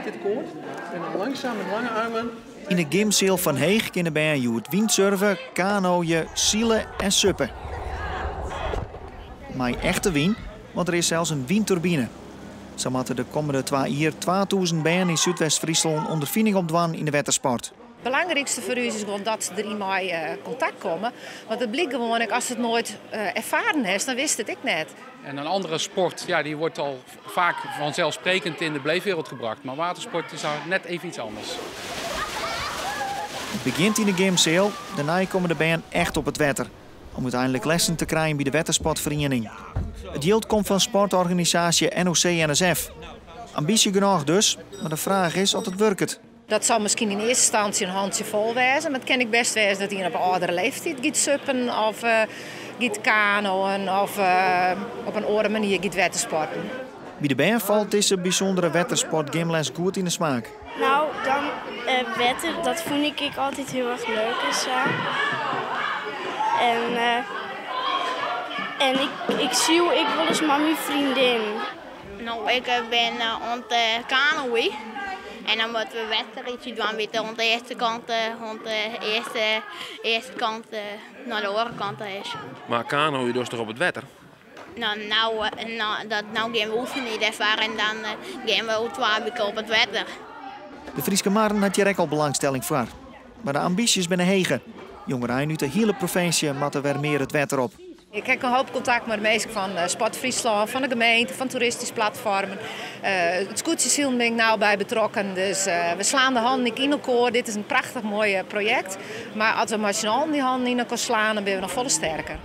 Dit koord. En dan langzaam met lange armen. Yn de gymseal fan Heech kinne bern hjoed wynsurfe, kanoje, sile en suppe. Mei echte wyn, want der is sels in wynturbine. Sa moatte de kommende twa jier 2000 bern yn Súdwest-Fryslân ûnderfining opdwaan yn de wettersport. It belangrykste foar ús is gewoan dat se deryn mei kontakt komme. Want it blykt gewoan ek, ast it noait erfaren hast, dan witst it ek net. En een andere sport, ja, die wordt al vaak vanzelfsprekend in de beleefwereld gebracht. Maar watersport is daar net even iets anders. It begjint yn de gymseal, dêrnei komme de bern echt op it wetter. Om úteinlik lessen te krijen by de wettersportferiening. It jild komt fan sportorganisaasje NOC-NSF. Ambysje genôch dus, mar de fraach is oft it wurket. Dat sil miskien yn earste ynstânsje in hantsje fol wêze, mar it kin ek bêst wêze dat ien op âldere leeftiid giet suppen of giet kanoën of op in oare manier giet wettersporten. By de bern falt dizze bysûndere wettersportgymles goed yn 'e smaak. Nou, dan wetter, dat fûn ik ek altyd hiel erch leuk en sa. En, en ik, ik syl ek wolris mei myn freondin. No, ik bin oan it kanoën. En dan moatte we wedstriidsje dwaan by oan de earste kant, oan de earste, earste kant nei de oare kant is. Mar kanoje dochst toch op it wetter? No, no, no, dat, no gean we oefenje dêrfoar en dan gean we oer twa wike op it wetter. De Fryske Marren hat hjir ek al belangstelling foar. Mar de ambysjes binne heger. Jongerein út de hiele provinsje moatte wer mear it wetter op. Ik ha in hoop kontakt mei de minsken fan Sport Fryslân, fan de gemeente, fan toeristyske platfoarmen. It skûtsjesilen bin ik nau by betrokken, dus we slaan de hannen ek yn elkoar. Dit is in prachtich moai projekt, mar as we mei syn allen dy hannen yn elkoar slaan, dan binne we noch folle sterker.